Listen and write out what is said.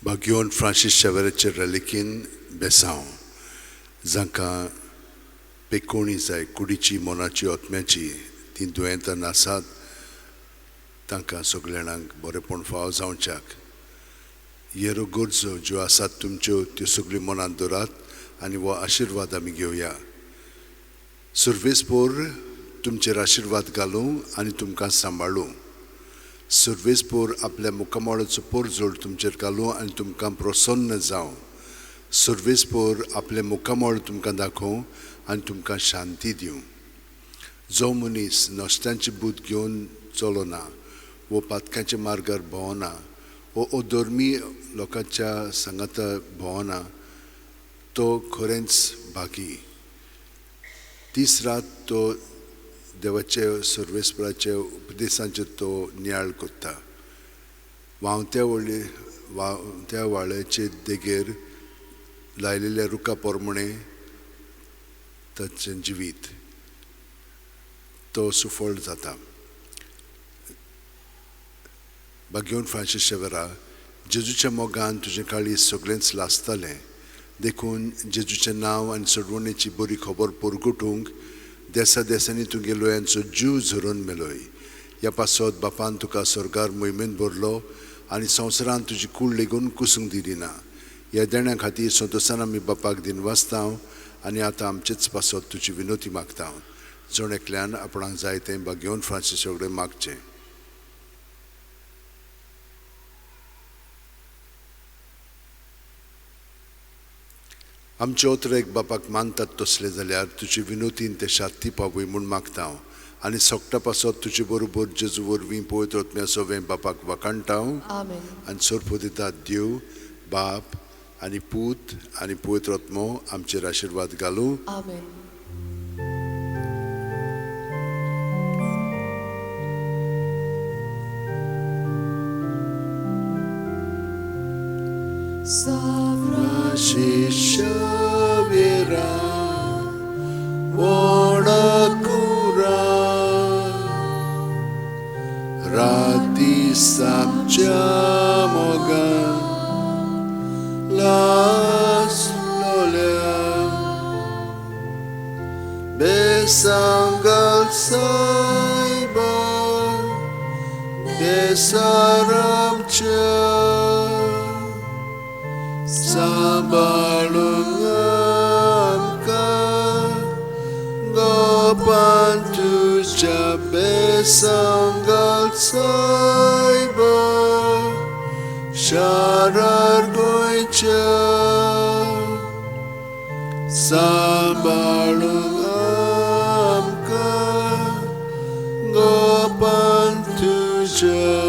भाग्योन Francis शेवराचे रेलिकीन बेसांव जांकां पेकोणी जाय कुडीची मनाची आत्म्याची ती दुयेंतां नासात तांकां सगल्या जाणांक बरेंपण फावो जावच्याक येरो गरजो ज्यो आसात तुमच्यो त्यो सगल्यो मनांत दवरात आनी हो आशिर्वाद आमी घेवया. सर्वेस्पोर तुमचेर आशिर्वाद घालूं आनी तुमकां सांबाळूं. सर्वेस्पोर आपल्या मुखामळाचो पोरजोड तुमचेर घालूं आनी तुमकां प्रसन्न जावं. सर्वेस्पोर आपलें मुखामळ तुमकां दाखोवं आनी तुमकां शांती दिवं. जो मनीस नश्ट्यांची बूद घेवन चलना वो पातकांच्या मार्गार भोंवना वो अधर्मी लोकांच्या सांगाता भोंवना तो खरेंच भागी. दीस रात तो देवाचे सर्वेस्पराचे उपदेशांचेर तो नियाळ करता. व्हांवत्या व्हाळ्याचे देगेर लायलेल्या रुखा प्रमाणे ताचें जिवीत तो सुफळ जाता. भाग्योन फ्रांसीस शेवरा जेजूच्या मोगान तुजें काळीज सगळेंच लासतालें देखून जेजूचें नांव आनी सोडवणेची बरी खबर परगटूंक देसा देसांनी तुगे लोयांचो जीव झरोवन मेलोय. ह्या पासत बापान तुका स्वर्गार मोहिमेन भरलो आनी संवसारान तुजी कूड लेगून कुसूंक दिली ना. ह्या देण्या खातीर संतोसान आमी बापाक दिनवासता आनी आतां आमचेच पासत तुजी विनोती मागता. जण एकल्यान आपणाक जाय तें भाग्योन फ्रांसीस कडेन मागचें. आमचे ओतरेक बापाक मानतात तसले जाल्यार तुजे विनोतीन ते शांती पावय म्हूण मागता हांव आनी सोकटा पासत तुजे बरोबर जेजू वरवीं पवित्र आत्म्या सवें बापाक वाखाणटा हांव. आनी सोरपो दितात देव बाप आनी पूत आनी पवित्र आत्मो आमचेर आशिर्वाद घालूं. शिष्यवीरा वडकुरा राती सामच्या मोगा लासलोल्या बेसांगल सायबा बेसारामच्या सांबाळूंक आमकां गोपान तुज्या बेसांगल सायबा शारार गोंयच्या सांबाळूंक आमकां गोपान तुज्या.